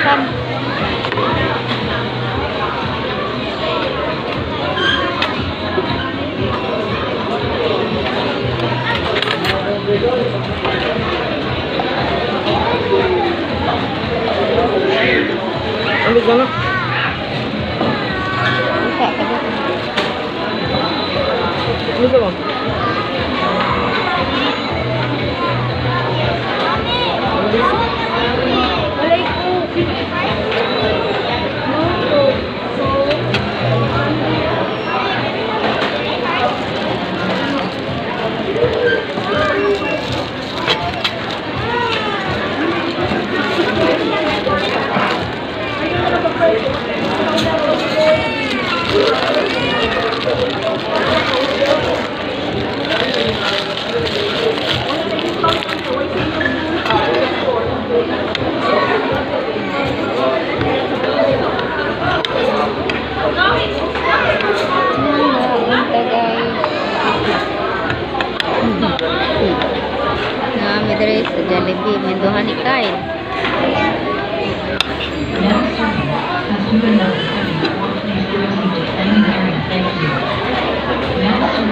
Sam. Ano ka na? Usa ka ba? Ano sa ba? Walay ko. Punta, guys. Nami diri sa Jollibee, minduhan ni Kyle. Now serving customer number 74, please proceed to dining area. Thank you. Now serving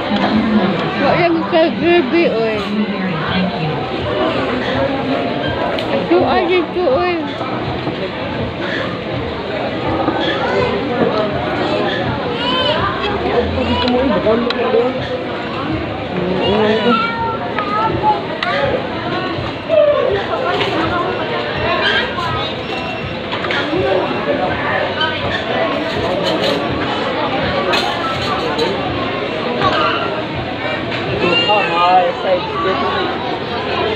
customer number Wa lang ka grabe oy. dining area. Thank you. Ato ay dito oy. Dito mo eh, baka ano ka doon. Ano ito? Ah, side step.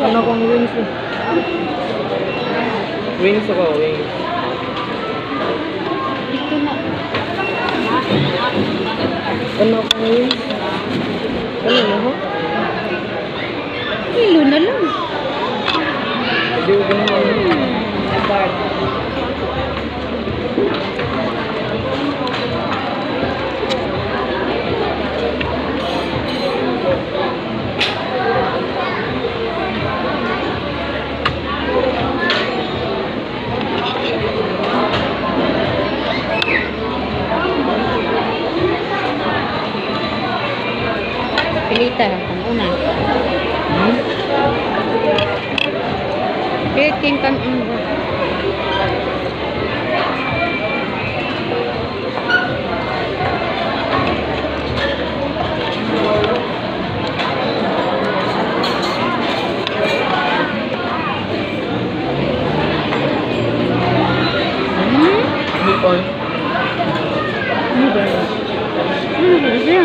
Ano akong wings eh? Wings ako, wings. Dito na. Ano akong wings? Ano na ho? Kilo na lang. Hindi ko ganun. Apart. Pilita lang kang una. Hmm? Pilit king kan una. Meatball. Ano ba yun? Ano ba siya?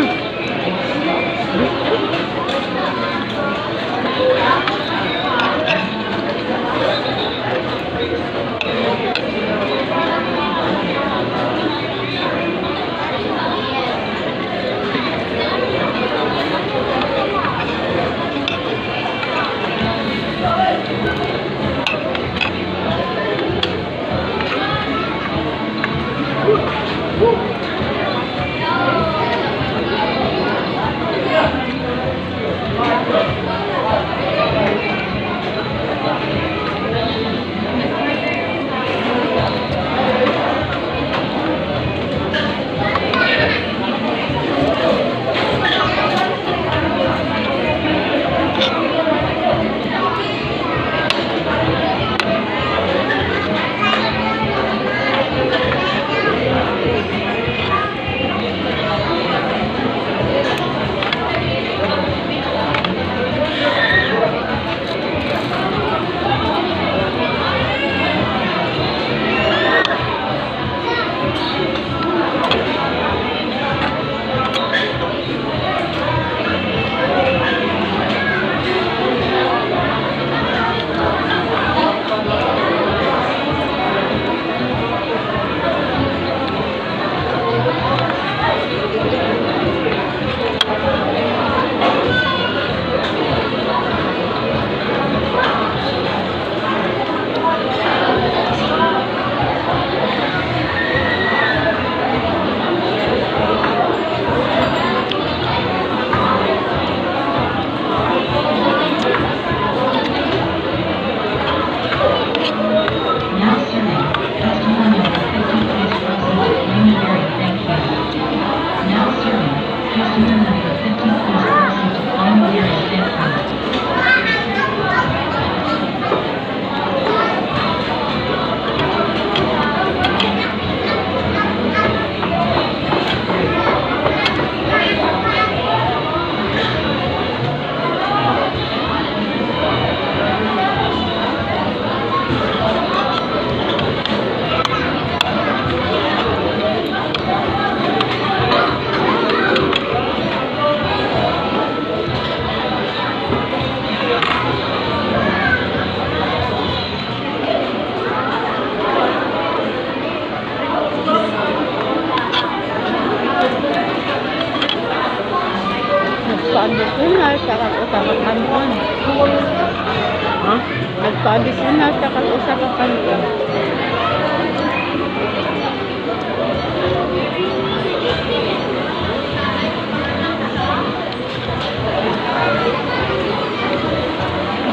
Nagpa-additional ta kag usa ka kanto.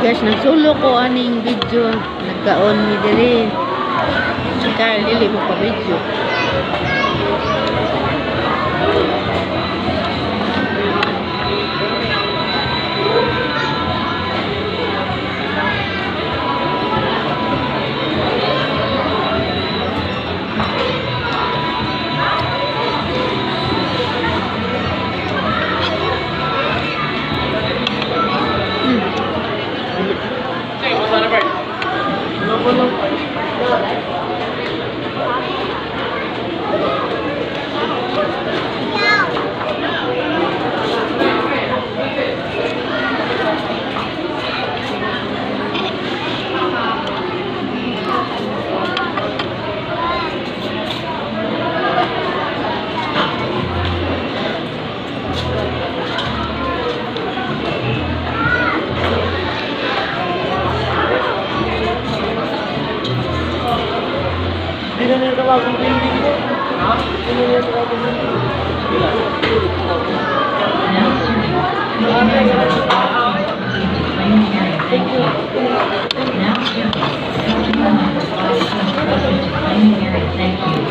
Guys, nagsulo ko aning video. Nagkaon mi diri. Si Kyle, dili mo pa video. Hindi na nila tawag ang building ko. Ha? Hindi na nila tawag ang building. Now serving customer number 5 has proceed to claiming area. Thank you. Now serving customer number 5 has proceed to claiming area. Thank you.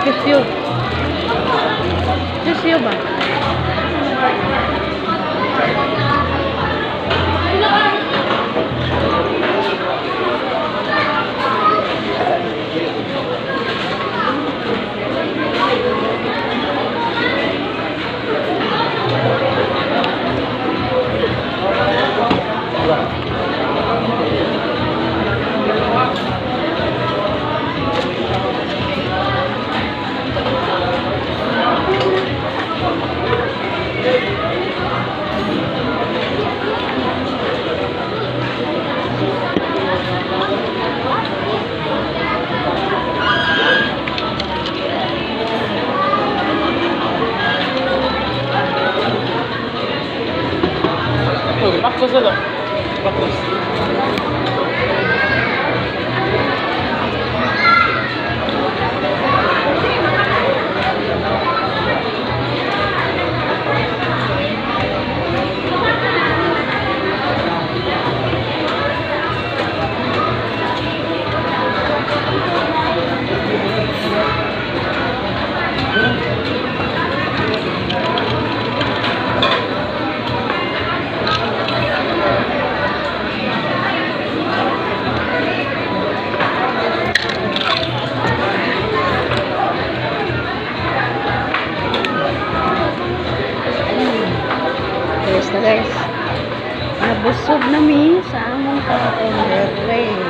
Kesyo. Kesyo ba? Bakos na lang. Bakos. Guys na guys. Nabusog na mi sa among kaon dere.